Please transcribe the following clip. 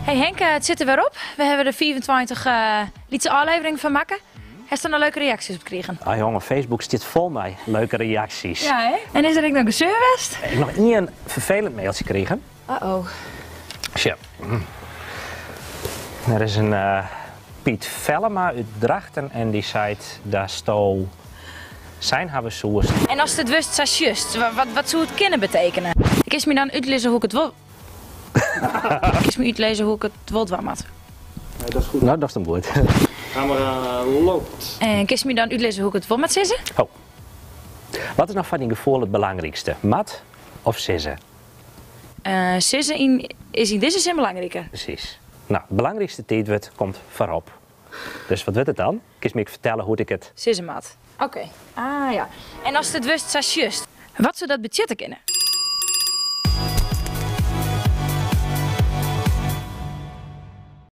Hey Henk, it sit der wer op. We hawwe der 25 lytse ôfleveringen fan makke. Hast der noch leuke reaksjes op krigen? Ah jonge, Facebook stiet fol mei leuke reaksjes. Ja, hè? En is der ek noch geseur west? Ik noch ien ferfelend mailtsje krigen. Uh-oh. Sjoch. Der is in Piet Vellema út Drachten en dy seit datsto sein hawwe soest. En ast it wurdst sa sjochst, wat soe it kinne betekene? Kinst my dan útlizze hoe ik it wol. Kinst my útlizze hoe ik it wol dwaan moat? Nee, dat is goed. No, dat is dan goed. Kamera loopt. En kinst my dan útlizze hoe ik it wol moat sizze? Oh. Wat is no foar dyn gefoel it belangrykste, moat of sizze? Sizze yn, is yn dizze sin belangriker. Presys. No, it belangrykste tiidwurd komt foarop. Dus wat wurdt it dan? Kinst my ek fertelle hoe't ik it. Sizze moat. Oké. Ah ja. En ast it wurdst sa sjochst, wat soe dat betsjutte kinne?